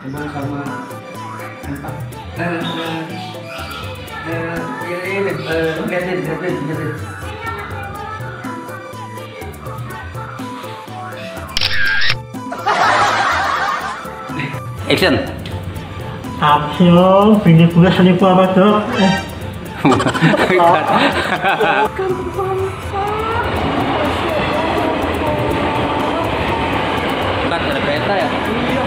Emang sama empat. Lihatin. Action. Ayo, pinggir gue selipu apa dok? Kan ada kereta ya? Iya.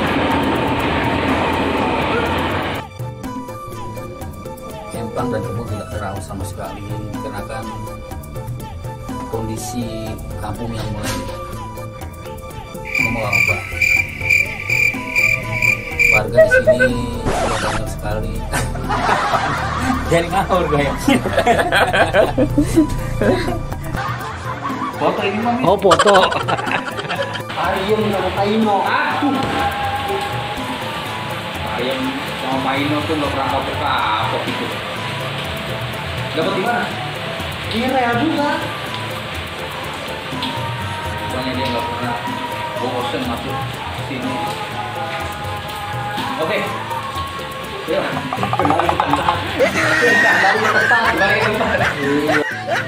Empang dan Ibu tidak terawat sama sekali dikarenakan kondisi kampung yang mulai mewabah. Warga di sini sudah banyak sekali. Jadi ngawur gue ya. Foto ini mami. Oh foto. Ayam sama Pak Ino. Aduh. Ayam sama Pak Ino tuh nggak pernah kapok gitu. Dapat di mana? Kira juga. Pokoknya dia nggak pernah bosan masuk sini. Oke. Yuk. Kembali ke tempat.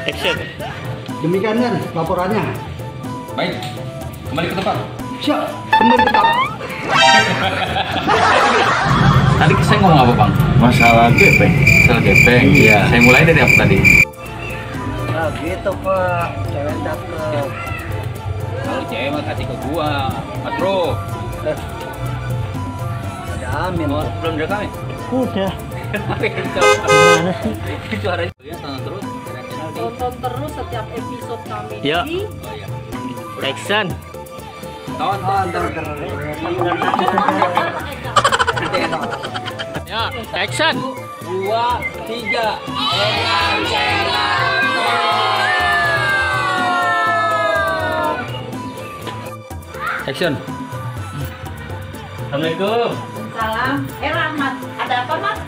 Action. Demikian kan laporannya. Baik. Kembali ke tempat. Siap. Kembali ke tempat. Tadi saya ngomong apa, Bang? Masalah gepeng. Masalah gepeng. Iya. Saya mulai dari apa tadi? Nah gitu Pak. Cewek cakep. Kalau cewek mah kasih ke gua. Mas Bro. Amin. Oh, belum direkam ya? Udah. Gimana sih? Suaranya ya, tonton terus channel di. Tonton terus setiap episode kami Ya. di Oh iya. Action. Tonton terus. Ya, action. 2, 3. Action. Assalamualaikum. Salam. Rahmat. Ada apa, Mas?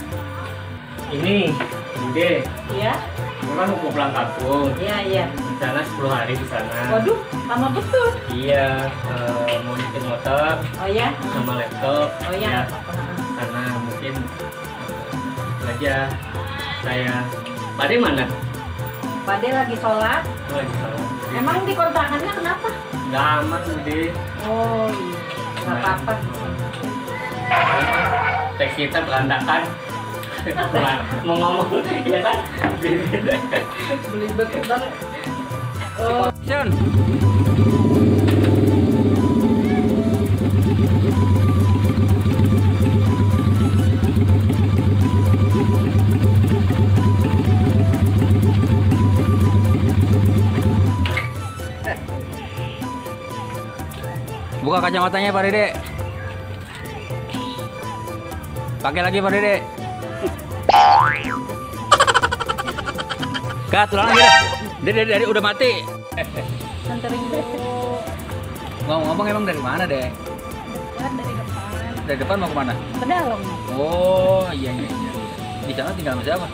Ini, Bude. Iya. Gue kan mau pulang kampung. Iya. Di sana 10 hari di sana. Waduh, lama betul. Iya, mau nyetir motor Oh ya. sama laptop. Oh ya. Ya, karena mungkin aja saya. Pade mana? Pade lagi sholat. Oh, lagi salah. Emang di kontrakannya kenapa? Nggak aman, Bude. Oh iya. Nggak apa-apa. Teks kita berantakan. Mau ngomong, ya kan? Belibet banget. Action. Buka kacamatanya Pak Dede. Pakai lagi Pak Dede. Kat, ulang lagi dah. Dede udah mati. Sentering dulu. Ngomong emang dari mana, Dek? Kan dari depan. Dari depan mau kemana? Ke dalam. Oh, iya. Di sana tinggal sama siapa?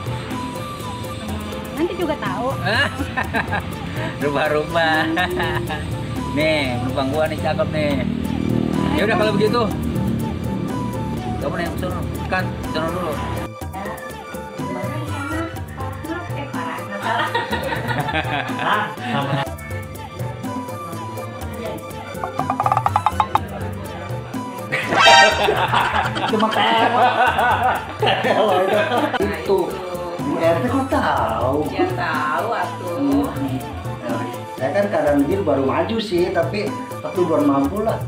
Nanti juga tahu. Rumah-rumah. Nih, penumpang gua nih cakep nih. Ya udah kalau begitu. Kamu nih suruh kan, sono dulu. Cuma itu. Bu RT kok tahu? Ya tahu atuh. Saya kan keadaan begini baru maju sih, tapi belum mampu lah.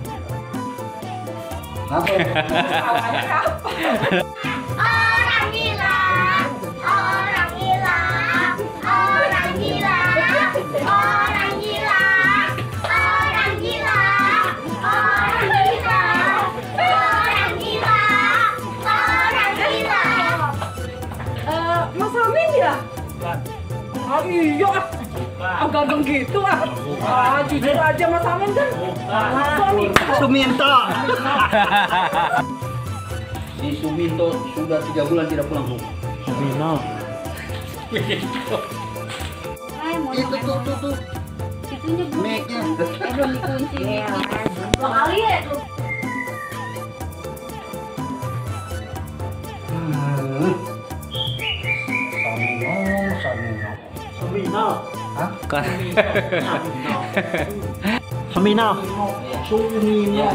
Apa? Orang gila, orang gila, orang gila, orang gila, orang gila, orang gila, orang gila, orang gila. Mas Amin ya? Ah iya. Agak ganteng gitu ah. Jujur aja Mas Amin kan. Suminto. Si Suminto sudah 3 bulan tidak pulang rumah. Suminto. Itu tuh. Itunya belum. Mic-nya. Belum dikunci. Dua kali ya tuh. Samino. Samino. Hah? Kan. Samino. Sumino.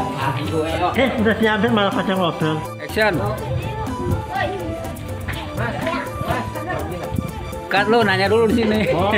Udah siapin malah kacang ngobrol. Action. Cut lu nanya dulu di sini. Oh.